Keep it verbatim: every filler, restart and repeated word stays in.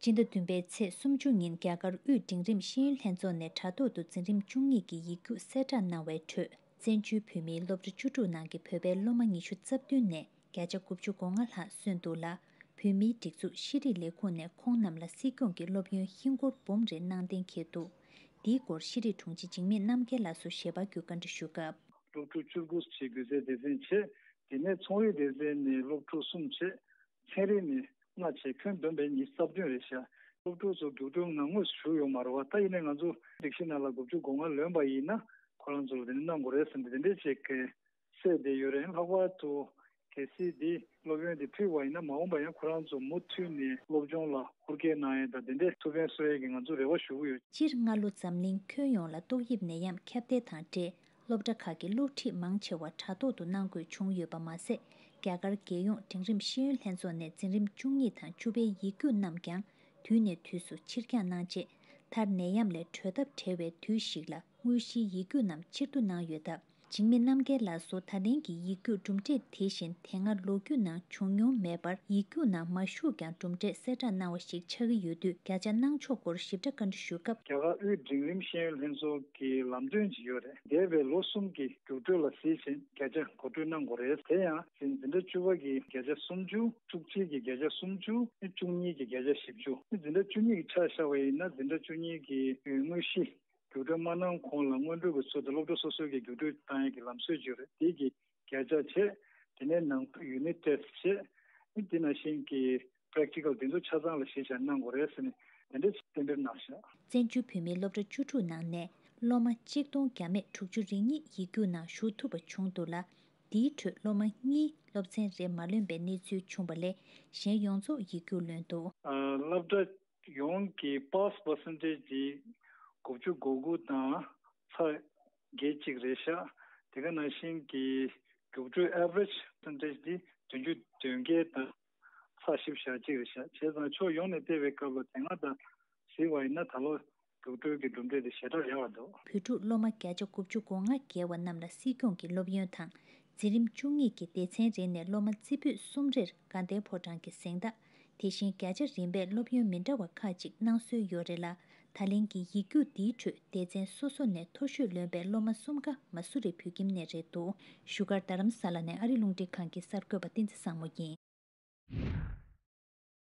སྤྱི་ཟླ་བདུན་པའི་ཚེས་སུམ་ཅུ་ཉིན་རྒྱ་གར་དབུས་འབྲིང་རིམ་ཤེས་ཡོན་ལྷན་ཚོགས་ནས་དྲ་ཐོག་ཏུ་འཛིན་རིམ་བཅུ་གཉིས་ཀྱི་ཡིག་རྒྱུགས་གསལ་བསྒྲགས་གནང་བའི་ཁྲོད། བཙན་བྱོལ་བོད་མིའི་སློབ་གྲྭ་བཅུ་དྲུག་ནང་གི་བོད་པའི་སློབ་མ་ཉི་ཤུ་རྩ་བདུན་ནས་བརྒྱ་ཆ་དགུ་བཅུ་གོ་ལྔ་ལྷག་སོན་འདུག་ལ། བོད་མིའི་སྒྲིག་འཛུགས་ཤེས་རིག་ལས་ཁུངས་ནས་ཁོང་རྣམས་ལ་སྲིད་སྐྱོང་གི་སློབ་ཡོན་ཧིན་སྒོར་འབུམ་རེ་གནང་གཏན་འཁེལ་འདུག། འདིའི་སྐོར་ཤེས་རིག་དྲུང་ཆེ་འཇིགས་མེད་རྣམ་རྒྱལ་ལགས་སུ་ཞལ་པར་བརྒྱུད་བཀའ་འདྲི་ཞུ་སྐབས། སློབ་ཕྲུག་བཅུ་དགུ་བྱས་སྒྱུ་རྩལ་སྡེ་ཚན་བྱས། དེ་ནས་ཚོང་རིག་སྡེ་ཚན་ནས་སློབ་ཕྲུག་གསུམ་བྱས། ཚན་རིག་ནས་ལྔ་བྱས། ཁྱོན་བསྡོམས་པས་ཉི་ཤུ་རྩ་བདུན་རེད་ཤག། སློབ་ཕྲུག་ཚོ་རྒྱུགས་སྤྲོད་ནང་ངོས་སུ་ཞུགས་ཡོད་མ་རེད་བ། ད་ཡིན་ནའི་ང་ཚོ་སྒྲིག་གཞི་ནང་ལ་དགུ་བཅུ་གོ་ལྔ་ལོན་པ་ཡིན་ན་ཁོ་རང་ཚོ་ལ་དེ་འདྲ་གནང་དགོས་རེད་ཟེར་ནས་དེ་འདྲ་ཅིག་གསལ་བསྡད་ཡོད་རེད། ལྷག་པར་དུ་གལ་སྲིད་འདི་སློབ་ཡོན་དེ་ཕུལ་བ་ཡིན་ན་མ་འོངས་པ་ཡང་ཁོ་རང་ཚོ་མུ་མཐུད་ནས་སློབ་སྦྱོང་ལ་ཧུར་བསྐྱེད་གནང་ཡས་དང་དེ་འདྲའི་ཐུགས་ཕན་གསོ་ཡས་ཀྱི་ང་ཚོ་རེ་བ་ཞུ་གི་ཡོད། སྤྱིར་སྔ་ལོ་འཛམ་གླིང་ཁྱོན་ཡོངས་ལ་ཏོག་དབྱིབས་ནད་ཡམས་ཁྱབ་གདལ་དང་འབྲེལ། སློབ་གྲྭ་ཁག་གི་སློབ་ཁྲིད་མང་ཆེ་བ་དྲ་ཐོག་ཏུ་གནང་དགོས་བྱུང་ཡོད་པ་མ་ཟད། རྒྱ་གར་རྒྱལ་ཡོངས་འབྲིང་རིམ་ཤེས་ཡོན་ལྷན་ཚོགས་ནས་འཛིན་རིམ་བཅུ་གཉིས་དང་བཅུ་པའི་ཡིག་རྒྱུགས་རྣམས་ཀྱང་དུས་ནས་དུས་སུ་ཕྱིར་འགྱངས་གནང་རྗེས། མཐར་ནད་ཡམས་ལས་གྲོལ་ཐབས་བྲལ་བའི་དུས་ཤིག་ལ་དངོས་གཞིའི་ཡིག་རྒྱུགས་རྣམས་ཕྱིར་བསྡུ་གནང་ཡོད་སྟབས། འཇིགས་མེད་རྣམ་རྒྱལ་ལགས་སུ་ད་ཐེངས་ཀྱི་ཡིག་རྒྱུགས་གྲུབ་འབྲས་དེ་བཞིན་དེ་སྔ་ལོ་རྒྱུས་ནང་བྱུང་མྱོང་མེད་པར་ཡིག་རྒྱུགས་ནང་མ་ཞུགས་ཀྱང་གྲུབ་འབྲས་གསལ་བསྒྲགས་གནང་བ་ཞིག་ཆགས་ཀྱི་ཡོད་དུས་བརྒྱ་ཆ་གནང་ཕྱོགས་སྐོར་ཞིབ་ཕྲ་བཀའ་འདྲི་ཞུ་སྐབས། རྒྱ་གར་དབུས་འབྲིང་རིམ་ཤེས་ཡོན་ལྷན་ཚོགས་ཀྱི་ལམ་སྟོན་ཅིག་ཡོད་རེད། འདས་པའི་ལོ་གསུམ་གྱི་རྒྱུགས་སྤྲོད་ལ་གཟིགས་ཤིང་བརྒྱ་ཆ་གོ་སྤྲོད་གནང་དགོས་རེད། དེ་ཡང་འཛིན་གྲྭ་བཅུ་པ་གི་བརྒྱ་ཆ་སུམ་ཅུ། བཅུ་གཅིག་གི་བརྒྱ་ཆ་སུམ་ཅུ། བཅུ་གཉིས་ཀྱི་བརྒྱ་ཆ་བཞི་བཅུ། འཛིན་གྲྭ་བཅུ་གཉིས་ཀྱི་ཆ་བཞག་པ་ཡིན་ན་འཛིན་གྲྭ་བཅུ་གཉིས་ཀྱི་དངོས་གཞི། རྒྱུགས་སྤྲོད་མ་གནང་གོང་ལ་སྔོན་འགྲོ་གི་ཚུལ་དུ་སློབ་གྲྭ་སོ་སོའི་གི་རྒྱུགས་སྤྲོད་བཏང་ཡས་ཀྱི་ལམ་སྲོལ་ཅིག་ཡོད་རེད། དེ་གི་བརྒྱ་ཆ་བྱས། དེ་ནས་ནང་ཡུ་ནིཊ་ཊེ་སི་ཊི་བྱས། དེ་ནང་བཞིན་གྱི་པེ་རེག་ཊི་ཀལ་དེ་ཚོ་ཆ་ཚང་ལ་གཞི་བཞག་གནང་དགོས་རེད་ཟེར་ནས་དེ་འདྲ་གཏན་འབེབས་གནང་བཞག། བཙན་བྱོལ་བོད་མིའི་སློབ་གྲྭ་བཅུ་དྲུག་ནང་ནས་སློབ་མ་གཅིག་སྟོང་བརྒྱ་མེད་དྲུག་ཅུ་རེ་གཉིས་ཡིག་རྒྱུགས་ནང་ཞུགས་ཐུབ་པ་བྱུང་འདུག་ལ། དེའི་ཁྲོད་སློབ་མ་གཉིས་སློབ་ཚན་རེ་མ་ལོན་པའི་གནས་ཚུལ་བྱུང་བ་ལས་གཞན་ཡོངས་རྫོགས་ཡིག་རྒྱུགས་ལོན་འདུག། སློབ་གྲྭ་ཡོངས་ཀྱི་པཱ་སི་པར་སེན་ཊེ་ཇི་དེ་དགུ་བཅུ་གོ་དགུ་དང་ཚེག་བརྒྱད་ཅིག་རེད་ཤག། དེ་ག་ནང་བཞིན་གྱི་རྒྱུགས་སྤྲོད་ཨེ་ཝ་རེཇ་པར་སེན་ཊེ་ཇི་དེ་བདུན་ཅུ་དོན་བརྒྱད་དང་ཚེག་བཞི་བཅུ་ཞེ་གཅིག་རེད་ཤག། བྱས་ཙང་ཕྱོགས་ཡོངས་ནས་བལྟས་པའི་སྐབས་ལ་དེ་སྔ་དང་གཟིགས་པ་ཡིན་ན་ད་ལོ་རྒྱུགས་སྤྲོད་ཀྱི་གྲུབ་འབྲས་དེ་ཞེ་དྲག་ཡག་པ་འདུག། བོད་ཕྲུག་སློབ་མ་བརྒྱ་ཆ་དགུ་བཅུ་གོ་ལྔ་བརྒལ་བ་རྣམས་ལ་སྲིད་སྐྱོང་གི་སློབ་ཡོན་དང་། འཛིན་རིམ་བཅུ་གཉིས་ཀྱི་སྡེ་ཚན་རེ་ནས་སློབ་མ་རྩེ་ཕུད་གསུམ་རེར་དགའ་ལྡན་ཕོ་བྲང་གི་གཟེངས་རྟགས། དེ་བཞིན་བརྒྱ་ཆ་རིམ་པས་སློབ་ཡོན་མི་འདྲ་བ་ཁག་ཅིག་གནང་སྲོལ་ཡོད་རེད་ལ། ད་ལན་གྱི་ཡིག་རྒྱུགས་འདིའི་ཁྲོད་སྡེ་ཚན་སོ་སོ་ནས་མཐོ་ཤོས་ལོན་པའི་སློབ་མ་གསུམ་ཀ་མ་སུ་རི་བོད་ཁྱིམ་ནས་རེད་འདུག། བཞུགས་སྒར་རྡ་རམ་ས་ལ་ནས་ཨ་རི་རླུང་འཕྲིན་ཁང་གི་གསར་འགོད་པ་བསྟན་འཛིན་བཟང་མོ་ཡིན།